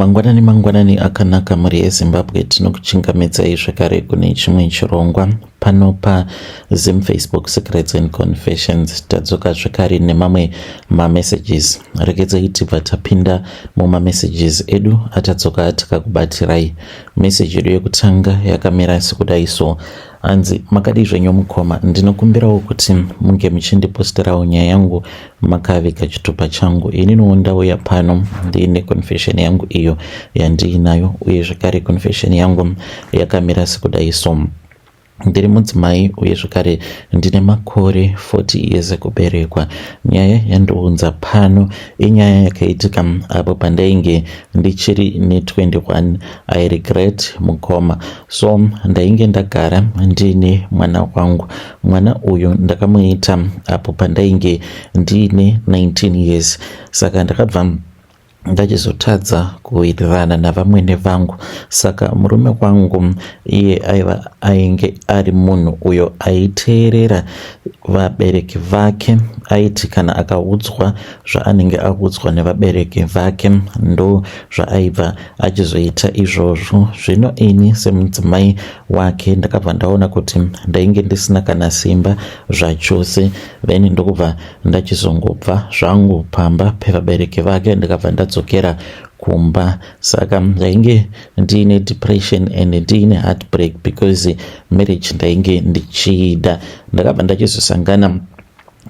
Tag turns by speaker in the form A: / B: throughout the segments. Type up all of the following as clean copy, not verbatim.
A: Mangwanani mangwanani akanaka mhuri yeZimbabwe, tinokuchingamidzai zvekare kune chimwe chirongwa pano paZim Facebook Secrets and Confessions. Tadzoka zvekare nemamwe mamessages. Regedzai tibva tapinda mumamessages edu atadzoka tikakubatirai. Message yedu yekutanga yakamira sekudai so. Hanzi makadii zvenyu mukoma, ndinokumbirawo kuti munge muchindiposterawo nyaya yangu makaviga chitupa changu. Ininiwo ndauya pano ndiine confession yangu iyo yandiinayo, uye zvekare confession yangu yakamira sekudai so. Ndiri mudzimai uye zvekare ndine makore 40 years ekuberekwa. Nyaya yandiunza pano inyaya yakaitika apo pandainge ndichiri ne21. I regret mukoma. So ndainge ndagara ndiine mwana wangu. Mwana uyu ndakamuita apo pandainge ndiine 19 years, saka ndakabva ndachizotadza kuwirirana navamwene vangu. Saka murume wangu iye aiva ainge ari munhu uyo aiteerera vabereki vake. Aiti kana akaudzwa zvaanenge audzwa nevabereki vake, ndo zvaaibva achizoita izvozvo. Zvino ini semudzimai wake ndakabva ndaona kuti ndainge ndisina kana simba zvachose, then ndokubva ndachizongobva zvangu pamba pevabereki vake, ndikabva ndadzokera kumba. Saka ndainge ndiine depression and ndiine heartbreak because marriage ndainge ndichiida. Ndakabva ndachizosangana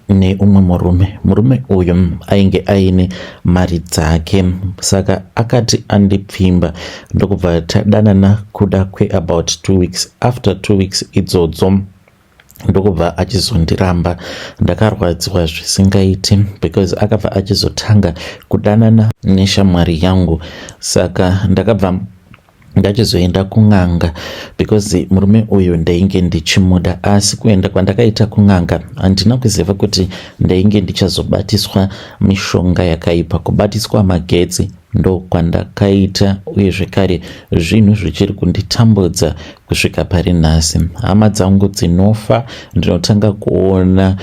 A: neumwe murume. Murume uyu ainge aine mari dzake, saka akati andipfimba, ndokubva tadanana kuda kweabout 2 weeks. After 2 weeks idzodzo ndokubva achizondiramba. Ndakarwadziwa zvisingaiti because akabva achizotanga kudanana neshamwari yangu. Saka ndakabva ndachizoenda kun'anga because murume uyu ndainge ndichimuda. Asi kuenda kwandakaita kun'anga, handina kuziva kuti ndainge ndichazobatiswa mishonga yakaipa. Kubatiswa magetsi ndo kwandakaita, uye zvekare zvinhu zvichiri kunditambudza kusvika pari nhasi. Hama dzangu dzinofa, ndinotanga kuona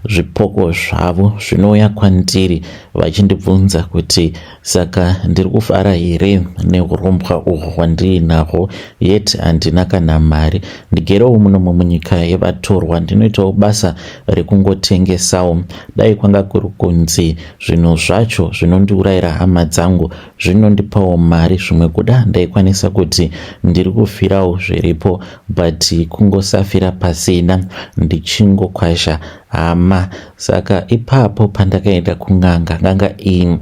A: zvipoko zvavo zvinouya kwandiri vachindibvunza kuti saka ndiri kufara here neurombwa uhwu hwandiinahwo, yet handina kana mari. Ndigerewo munomo munyika yevatorwa, ndinoitawo basa rekungotengesawo. Dai kwanga kuri kunzi zvinhu zvacho zvinondiurayira hama dzangu zvinondipawo mari, zvimwe kuda ndaikwanisa kuti ndiri kufirawo zviripo, but kungosafira pasina ndichingokwasha hama. Saka ipapo pandakaenda kun'anga, n'anga iyi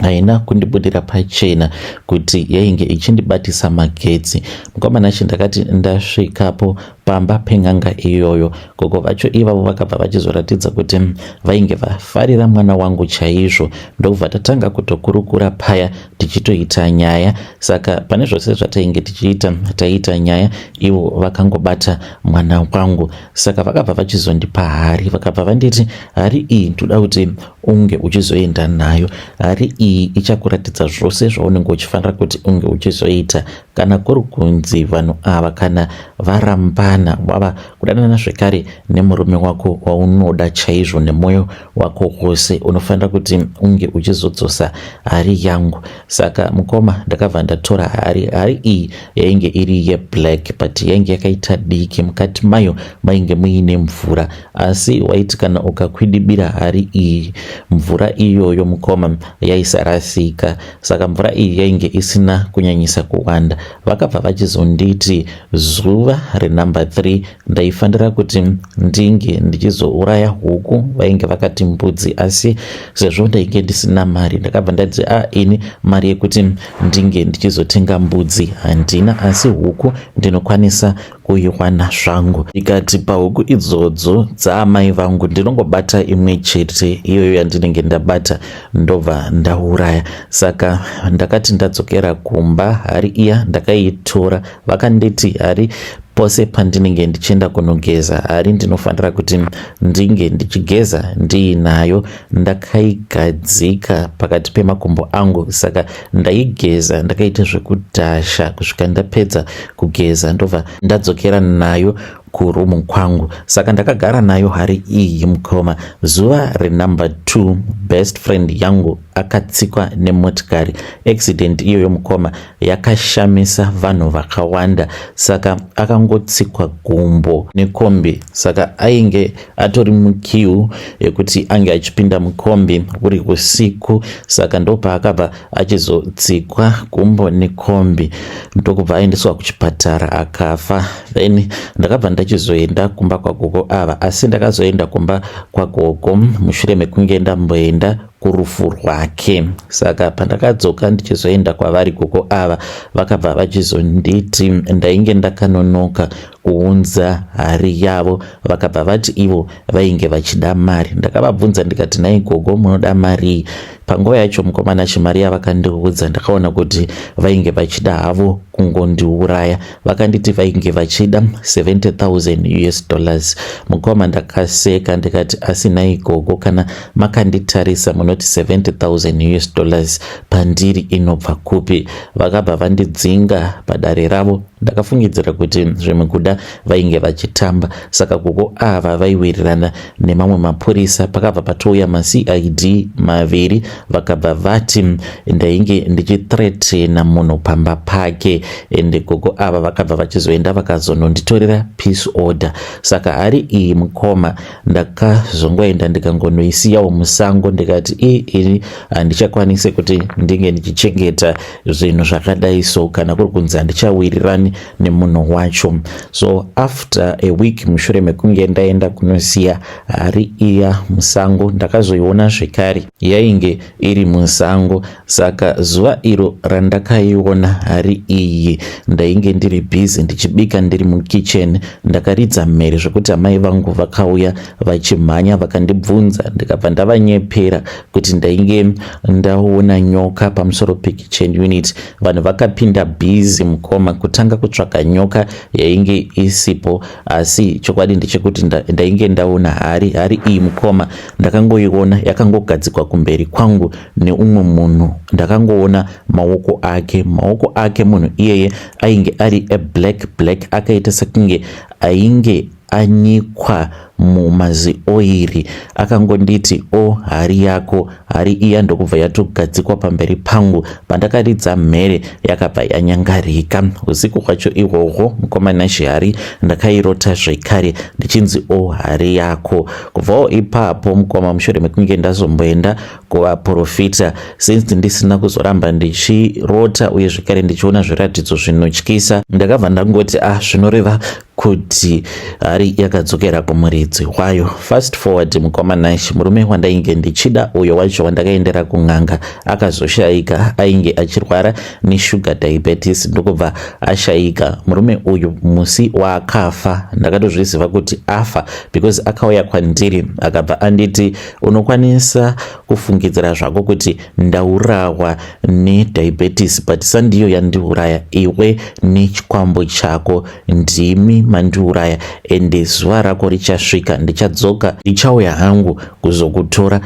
A: haina kundibudira pachena kuti yainge ichindibatisa magetsi. Mukomana chi, ndakati ndasvikapo pamba pen'anga iyoyo, gogo vacho ivavo vakabva vachizoratidza kuti vainge vafarira mwana wangu chaizvo, ndokubva tatanga kutokurukura paya tichitoita nyaya. Saka pane zvose zvatainge tichiita, taiita nyaya, ivo vakangobata mwana wangu. Saka vakabva vachizondipa hari, vakabva vanditi hari iyi ndoda kuti unge uchizoenda nayo. Hari iyi ichakuratidza zvose zvaunenge uchifanira kuti unge uchizoita kana kuri kunzi vanhu ava kana varambana, wava kudanana zvekare nemurume wako waunoda chaizvo nemwoyo wako wose, unofanira kuti unge uchizodzosa hari yangu. Saka mukoma, ndakabva ndatora hari. Hari iyi yainge iri yeblack, but yainge yakaita diki, mukati mayo mainge muine mvura. Asi waiti kana ukakwidibira hari iyi, mvura iyoyo mukoma yaisarasika. Saka mvura iyi yainge isina kunyanyisa kuwanda. Vakabva vachizonditi zuva renumber 3 ndaifanira kuti ndinge ndichizouraya huku. Vainge vakati mbudzi, asi sezvo ndainge ndisina mari, ndakabva ndati a ini mari yekuti ndinge ndichizotenga mbudzi handina, asi huku ndinokwanisa kuiwana zvangu. Ndikati pahuku idzodzo dzaamai vangu ndinongobata imwe chete iyoyo yandinenge ndabata, ndobva ndauraya. Saka ndakati ndadzokera kumba, hari iya ndakaitora. Vakanditi hari pose pandinenge ndichienda kunogeza, hari ndinofanira kuti ndinge ndichigeza ndiinayo, ndakaigadzika pakati pemakumbo angu. Saka ndaigeza ndakaita zvekudhasha kusvika ndapedza kugeza, ndobva ndadzokera nayo kurumu kwangu. Saka ndakagara nayo hari iyi mukoma. Zuva renumber 2, best friend yangu akatsikwa nemotikari. Accident iyoyo mukoma yakashamisa vanhu vakawanda, saka akangotsikwa gumbo nekombi, saka ainge atori muqueue yekuti ange achipinda mukombi uri usiku, saka ndopaakabva achizotsikwa gumbo nekombi, ndokubva aendeswa kuchipatara akafa. Then ndakabva ndachizoenda kumba kwagogo ava, asi ndakazoenda kumba kwagogo mushure mekunge ndamboenda kurufu rwake. Saka pandakadzoka ndichizoenda kwavari, gogo ava vakabva vachizonditi ndainge ndakanonoka kuunza hari yavo. Vakabva vati ivo vainge vachida mari. Ndakavabvunza ndikati, "Nhai gogo, munoda mari?" Panguva yacho, mukomana, chimari yavakandiudza, ndakaona kuti vainge vachida havo kungondiuraya. Vakanditi vainge vachida 70,000 US dollars. Mukoma, ndakaseka ndikati, "Asi nhai gogo, kana makanditarisa, munoti 70,000 US dollars pandiri inobva kupi?" Vakabva vandidzinga padare ravo. Ndakafungidzira kuti zvimwe kuda vainge vachitamba. Saka gogo ava vaiwirirana nemamwe mapurisa. Pakabva patouya maCID maviri, vakabva vati ndainge ndichithreatena munhu pamba pake. Ende gogo ava vakabva vachizoenda vakazononditorera peace order. Saka hari iyi, mukoma, ndakazongoenda ndikangonoisiyawo musango. Ndikati, "I ini handichakwanisi kuti ndinge ndichichengeta zvinhu zvakadai so, kana kuri kunzi handichawirirani nemunhu wacho." So after a week, mushure mekunge ndaenda kunosiya hari iya musango, ndakazoiona zvekare, yainge iri musango. Saka zuva iro randakaiona hari iyi, ndainge ndiri busy ndichibika ndiri mukitchen. Ndakaridza mhere zvekuti amai vangu vakauya vachimhanya, vakandibvunza. Ndikabva ndavanyepera kuti ndainge ndaona nyoka pamusoro pekitchen unit. Vanhu vakapinda busy, mukoma, kutanga kutsvaga nyoka yainge isipo, asi chokwadi ndechekuti ndainge ndaona hari. Hari iyi, mukoma, ndakangoiona yakangogadzikwa kumberi kwangu neumwe munhu. Ndakangoona maoko ake, maoko ake. Munhu iyeye ainge ari eblack black, akaita sekunge ainge anyikwa mumazioiri. Akangonditi, "O, hari yako." Hari iya ndokubva yatogadzikwa pamberi pangu. Pandakaridza mhere, yakabva yanyangarika. Usiku hwacho ihwohwo, mukoma Nashi, hari ndakairota zvekare ndichinzi, "O, hari yako." Kubvawo ipapo, mukoma, mushure mekunge ndazomboenda kuvaprofita, since ndisina kuzoramba ndichirota uye zvekare ndichiona zviratidzo zvinotyisa, ndakabva ndangoti, "Ah, zvinoreva kuti hari yakadzokera kumuridzi wayo." Fast forward, mukoma Nash, murume wandainge ndichida uyo wacho wandakaendera kun'anga akazoshayika. Ainge achirwara neshuga diabetes, ndokubva ashayika murume uyu. Musi waakafa, ndakatozviziva kuti afa because akauya kwandiri akabva anditi, "Unokwanisa kufungidzira zvako kuti ndaurawa nediabetes, but sandiyo yandiuraya. Iwe nechikwambo chako ndimi mandiuraya, ende zuva rako richasvika. Ndichadzoka, ndichauya hangu kuzokutora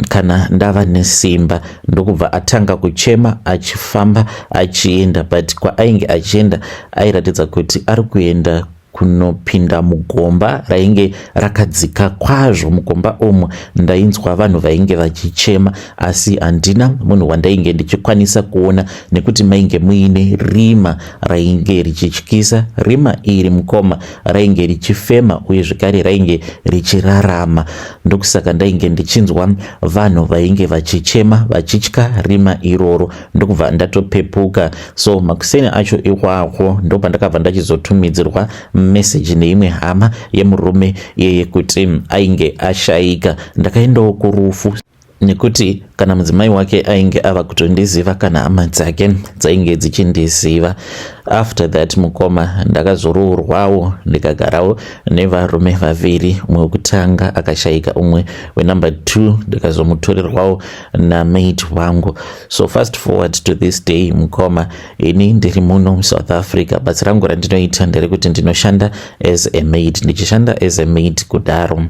A: kana ndava nesimba." Ndokubva atanga kuchema achifamba achienda, but kwaainge achienda airatidza kuti ari kuenda kunopinda mugomba rainge rakadzika kwazvo. Mugomba umu ndainzwa vanhu vainge vachichema, asi handina munhu wandainge ndichikwanisa kuona nekuti mainge muine rima rainge richityisa. Rima iri, mukoma, rainge richifema uye zvekare rainge richirarama. Ndokusaka ndainge ndichinzwa vanhu vainge vachichema vachitya rima iroro. Ndokubva ndatopepuka. So makuseni acho iwawo ndopandakabva ndachizotumidzirwa meseji neimwe hama yemurume iyeye kuti ainge ashayika. Ndakaendawo kurufu nekuti kana mudzimai wake ainge ava kutondiziva, kana hama dzake dzainge dzichindiziva. After that, mukoma, ndakazoroorwawo, ndikagarawo nevarume vaviri. Umwe wekutanga akashayika, umwe wenumber 2 ndikazomutorerwawo namate wangu. So fast forward to this day, mukoma, ini ndiri muno muSouth Africa. Basa rangu randinoita nderekuti ndinoshanda as a maid. Ndichishanda as a maid kudaro,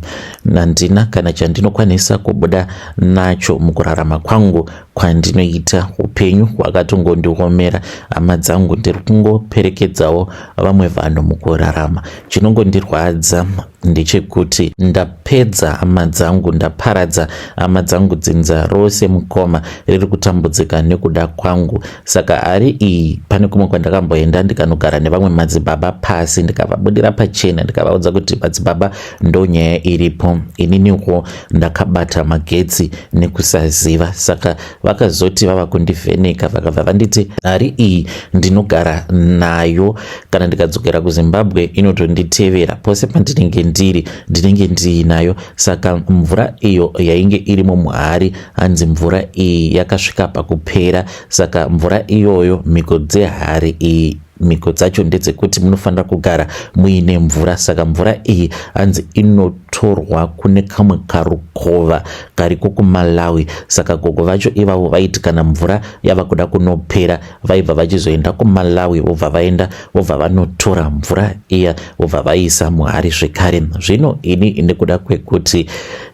A: nandina kana chandinokwanisa kubuda nacho mukurarama kwangu. kwandinoita. Upenyu hwakatongondiomera hama dzangu, ndiri kungoperekedzawo vamwe vanhu mukurarama. Chinongondirwadza ndechekuti ndapedza hama dzangu, ndaparadza hama dzangu, dzinza rose mukoma riri kutambudzika nekuda kwangu. Saka hari iyi, pane kumwe kwandakamboenda ndikanogara nevamwe madzibaba pasi, ndikavabudira pachena, ndikavaudza kuti madzibaba, ndo nyaya iripo, ininiwo ndakabata magetsi nekusaziva. Saka vakazoti vava kundivheneka, vakabva vanditi hari iyi ndinogara nayo, kana ndikadzokera kuZimbabwe inotonditevera pose pandinenge ndiri, ndinenge ndiinayo. Saka mvura iyo yainge irimo muhari, hanzi mvura iyi yakasvika pakupera. Saka mvura iyoyo, mhiko dzehari iyi, mhiko dzacho ndedzekuti munofanira kugara muine mvura. Saka mvura iyi hanzi inotorwa kune kamwe karukova kariko kuMalawi. Saka gogo vacho ivavo vaiti kana mvura yava kuda kunopera, vaibva vachizoenda kuMalawi, vobva vaenda, vobva vanotora mvura iya, vobva vaisa muhari zvekare. Zvino ini nekuda kwekuti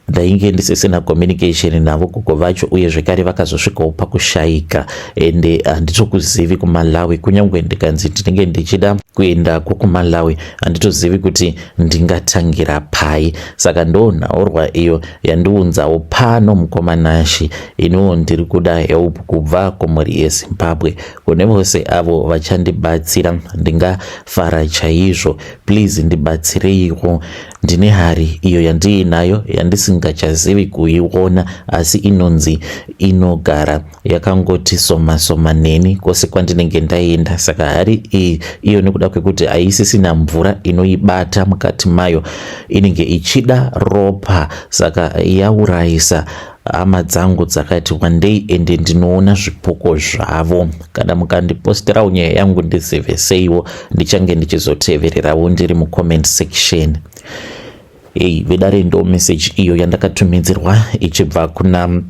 A: ndainge ndisisina communication navo gogo vacho, uye zvekare vakazosvikawo pakushayika, ende handitokuzivi kuMalawi, kunyange ndikanzi ndinenge ndichida kuendako kuMalawi, handitozivi kuti ndingatangira pai. Saka ndo nhaurwa iyo yandiunzawo pano, mukoma Nashi. Iniwo ndiri kuda help kubva kumhuri yeZimbabwe. Kune vose avo vachandibatsira, ndingafara chaizvo. Please ndibatsireiwo. Ndine hari iyo yandiinayo yandisingachazivi kuiona, asi inonzi inogara yakangoti soma soma neni kwose kwandinenge ndaenda. Saka hari iyi iyo, nekuda kwekuti haisisina mvura inoibata mukati mayo, inenge ichida ropa, saka yaurayisa hama dzangu dzakati wandei, ende ndinoona zvipoko zvavo. Kana mukandiposterawo nyaya yangu, ndiziveseiwo, ndichange ndichizotevererawo ndiri mucomment section. Ei vedare, ndo message iyo yandakatumidzirwa ichibva kuna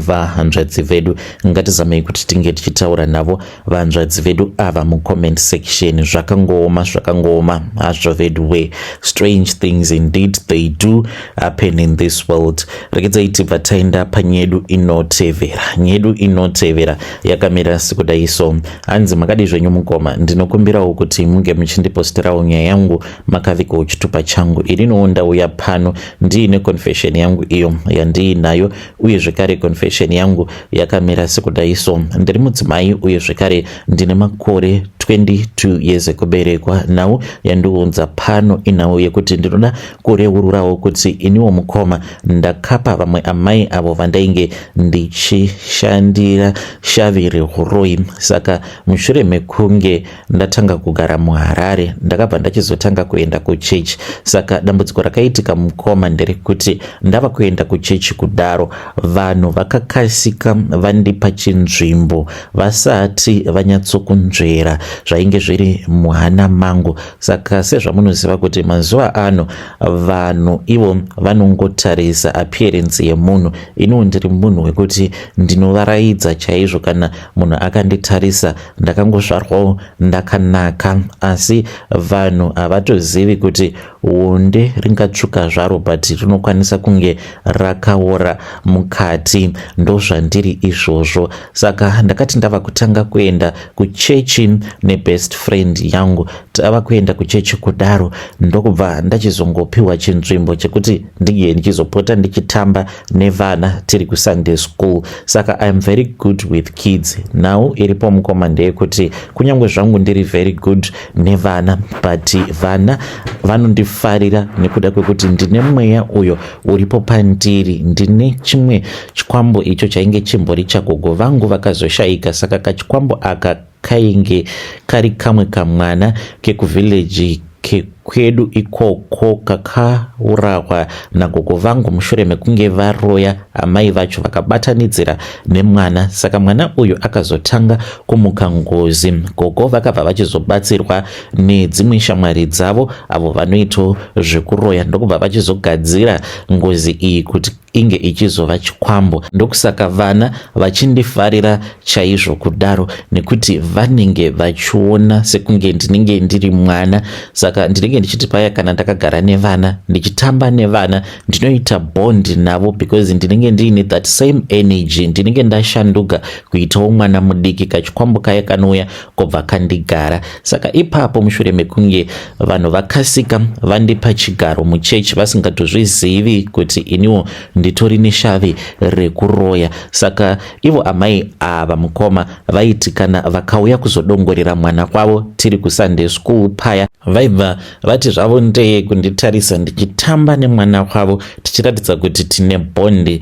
A: vahanzvadzi vedu. Ngatizamei kuti tinge tichitaura navo vanzvadzi vedu ava mucomment section. Zvakangooma, zvakangooma hazvo vedu we. Strange things indeed, they do happen in this world. Regedzai tibva taenda panyedu inotevera. Nyedu inotevera yakamira sekudai so. Hanzi, makadi zvenyu mukoma? Ndinokumbirawo kuti munge muchindiposterawo nyaya yangu makavigawo chitupa changu. Ininiwo ndauya pano ndiine confession yangu iyo yandiinayo, uye zvekare confession yangu yakamira sekudai so. Ndiri mudzimai, uye zvekare ndine makore 22 years ekuberekwa. Nhau yandiunza pano inhau yekuti ndinoda kureururawo kuti iniwo mukoma ndakapa vamwe amai avo vandainge ndichishandira shavi rehuroyi. Saka mushure mekunge ndatanga kugara muHarare, ndakabva ndachizotanga kuenda kuchechi. Saka dambudziko rakaitika mukoma nderekuti ndava kuenda kuchechi kudaro, vanhu vakakasika vandipa chinzvimbo vasati vanyatsokunzvera zvainge zviri muhana mangu. Saka sezvamunoziva kuti mazuva ano vanhu ivo vanongotarisa appearance yemunhu, iniwo ndiri munhu wekuti ndinovaraidza chaizvo kana munhu akanditarisa. Ndakangozvarwawo ndakanaka, asi vanhu havatozivi kuti wonde ringatsvuka zvaro, but rinokwanisa kunge rakaora mukati. Ndozvandiri izvozvo. Saka ndakati ndava kutanga kuenda kuchechi nebest friend yangu, tava kuenda kuchechi kudaro, ndokubva ndachizongopiwa chinzvimbo chekuti ndinge ndichizopota ndichitamba nevana tiri kuSunday school. Saka I am very good with kids. Now iripo mukoma ndeyekuti kunyange zvangu ndiri very good nevana, but vana vanondifarira nekuda kwekuti ndine mweya uyo uripo pandiri. Ndine chimwe chikwambo icho chainge chimbori chagogo vangu vakazoshayika. Saka kachikwambo aka kainge kari kamwe kamwana kekuvhileji kekwedu ikoko, kakaurawa nagogo vangu mushure mekunge varoya amai vacho vakabatanidzira nemwana. Saka mwana uyu akazotanga kumuka ngozi. Gogo vakabva vachizobatsirwa nedzimwe shamwari dzavo avo vanoitawo zvekuroya, ndokubva vachizogadzira ngozi iyi kuti inge ichizova chikwambo. Ndokusaka vana vachindifarira chaizvo kudaro, nekuti vanenge vachiona sekunge ndinenge ndiri mwana. Saka ndinenge Ndinenge ndichiti paya kana ndakagara nevana, ndichitamba nevana, ndinoita bond navo because ndinenge ndiine that same energy. Ndinenge ndashanduka kuitawo mwana mudiki, kachikwambo kaya kanouya kobva kandigara. Saka ipapo, mushure mekunge vanhu vakasika vandipa chigaro muchechi vasingatozvizivi kuti iniwo nditori neshavi rekuroya, saka ivo amai ava, mukoma, vaiti kana vakauya kuzodongorera mwana kwavo tiri kuSunday school paya, vaibva vati zvavo ndeye kunditarisa ndichitamba nemwana wavo, tichiratidza kuti tine bond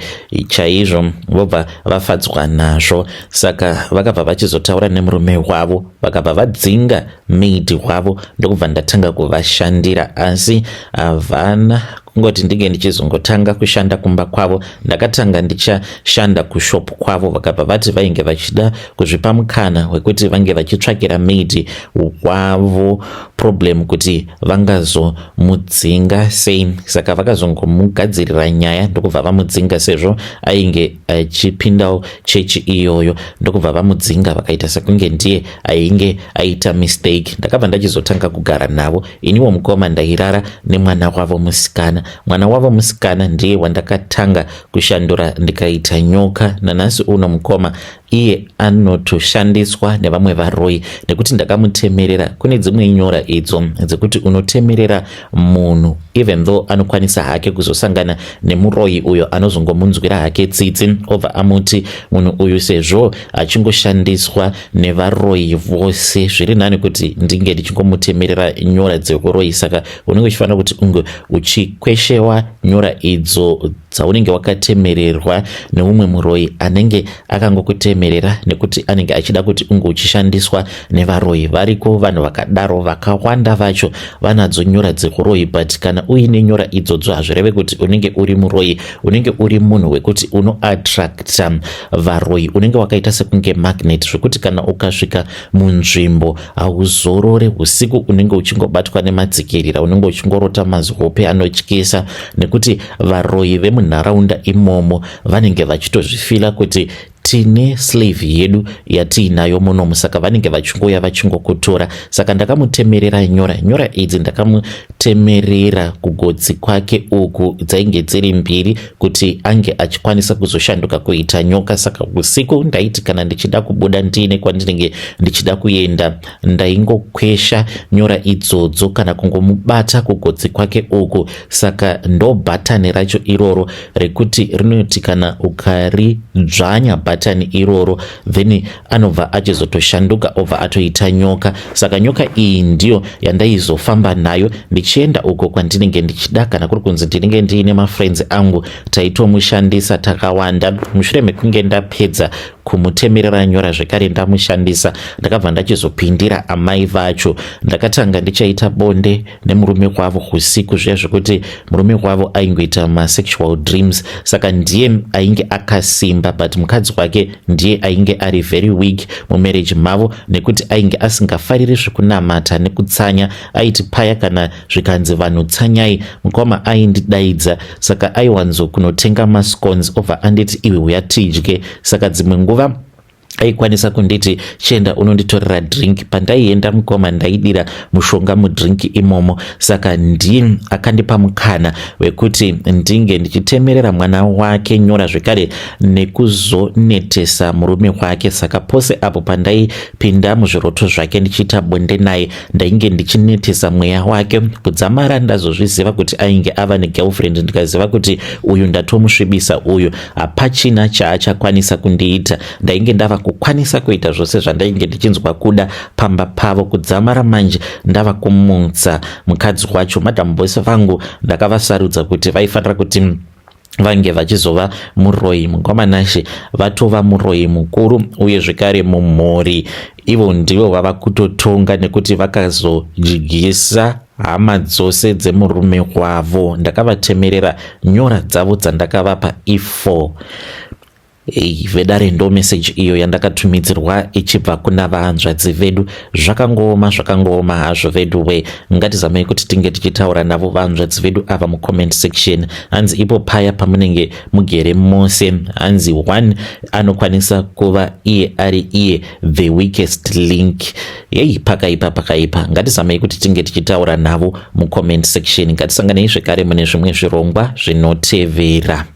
A: chaizvo, vobva vafadzwa nazvo. Saka vakabva vachizotaura nemurume wavo, vakabva vadzinga maid wavo, ndokubva ndatanga kuvashandira. Asi havana kungoti ndinge ndichizongotanga kushanda kumba kwavo. Ndakatanga ndichashanda kushop kwavo. Vakabva vati vainge vachida kuzvipa mukana wekuti vange vachitsvakira maid wavo problem, kuti vangazomudzinga sei. Saka vakazongomugadzirira nyaya, ndokubva vamudzinga, sezvo ainge achipindawo chechi iyoyo, ndokubva vamudzinga, vakaita sekunge ndiye ainge aita mistake. Ndakabva ndachizotanga kugara navo. Iniwo, mukoma, ndairara nemwana wavo musikana. Mwana wavo musikana ndiye wandakatanga kushandura ndikaita nyoka. Nanhasi uno, mukoma, iye anotoshandiswa nevamwe varoi nekuti ndakamutemerera. Kune dzimwe nyora idzo dzekuti unotemerera munhu, even though anokwanisa hake kuzosangana nemuroi uyo anozongomunzwira hake tsitsi, obva amuti munhu uyu sezvo achingoshandiswa nevaroi vose, zviri nani kuti ndinge ndichingomutemerera nyora dzeuroyi. Saka unenge uchifanira kuti unge uchikweshewa nyora idzo dzaunenge wakatemererwa neumwe muroi anenge akangokutemerera nekuti anenge achida kuti unge uchishandiswa nevaroi. Variko vanhu vakadaro, vakawanda vacho vanadzo nyora dzeuroyi, but kana uine nyora idzodzo hazvireve kuti unenge uri muroi. Unenge uri munhu wekuti unoattracta varoi, unenge wakaita sekunge magnet, zvekuti kana ukasvika munzvimbo hauzorore usiku, unenge uchingobatwa nemadzikirira, unenge uchingorota mazihope anotyisa, nekuti varoi vemunharaunda imomo vanenge vachitozvifeela kuti tine slave yedu yatiinayo munomu, saka vanenge vachingoya vachingokutora. Saka ndakamutemerera nyora. Nyora idzi ndakamutemerera kugotsi kwake uku, dzainge dziri mbiri, kuti ange achikwanisa kuzoshanduka kuita nyoka. Saka usiku ndaiti kana ndichida kubuda, ndiine kwandinenge ndichida kuenda, ndaingokwesha nyora idzodzo kana kungomubata kugotsi kwake uku. Saka ndo bhatani racho iroro rekuti rinoti kana ukaridzvanya bhatani iroro, then anobva achizotoshanduka, obva atoita nyoka. Saka nyoka iyi ndiyo yandaizofamba nayo ndichienda uko kwandinenge ndichida. Kana kuri kunzi ndinenge ndiine mafriends angu, taitomushandisa takawanda. Mushure mekunge ndapedza kumutemerera nyora, zvekare ndamushandisa, ndakabva ndachizopindira amai vacho. Ndakatanga ndichaita bonde nemurume wavo usiku zviya, zvekuti murume wavo aingoita masexual dreams. Saka ndiye ainge akasimba, but mukadzi wake ndiye ainge ari very weak mumarriage mavo, nekuti ainge asingafariri zvekunamata nekutsanya. Aiti paya kana zvikanzi vanhu tsanyai, mukoma, aindidaidza. Saka aiwanzo kunotenga mascones, obva anditi, "Iwe, uya tidye." Saka dzimwe nguva aikwanisa kunditi, "Chienda unonditorera drink." Pandaienda, mukoma, ndaidira mushonga mudrink imomo. Saka ndiye akandipa mukana wekuti ndinge ndichitemerera mwana wake nyora, zvekare nekuzonetesa murume wake. Saka pose apo pandaipinda muzviroto zvake ndichiita bonde naye, ndainge ndichinetesa mweya wake kudzamara ndazozviziva kuti ainge ava negirlfriend. Ndikaziva kuti uyu ndatomusvibisa, uyu hapachina chaachakwanisa kundiita. Ndainge ndava kukwanisa kuita zvose zvandainge ndichinzwa kuda pamba pavo, kudzamara manje ndava kumutsa mukadzi wacho. Madam Boss vangu ndakavasarudza kuti vaifanira kuti vange vachizova muroi. Mukoma Nashe, vatova muroi mukuru, uye zvekare mumhuri ivo ndivo vava kutotonga, nekuti vakazodyisa hama dzose dzemurume wavo. Ndakavatemerera nyora dzavo dzandakavapa i4. Hey, vedare ndo message iyo yandakatumidzirwa ichibva kuna vahanzvadzi vedu. Zvakangooma, zvakangooma hazvo vedu we. Ngatizamei kuti tinge tichitaura navo vahanzvadzi vedu ava mucomment section. Hanzi ipo paya pamunenge mugere mose, hanzi one anokwanisa kuva iye ari iye the weakest link. Yei, pakaipa, pakaipa. Ngatizamei kuti tinge tichitaura navo mucomment section. Ngatisanganei zvekare mune zvimwe zvirongwa zvinotevera.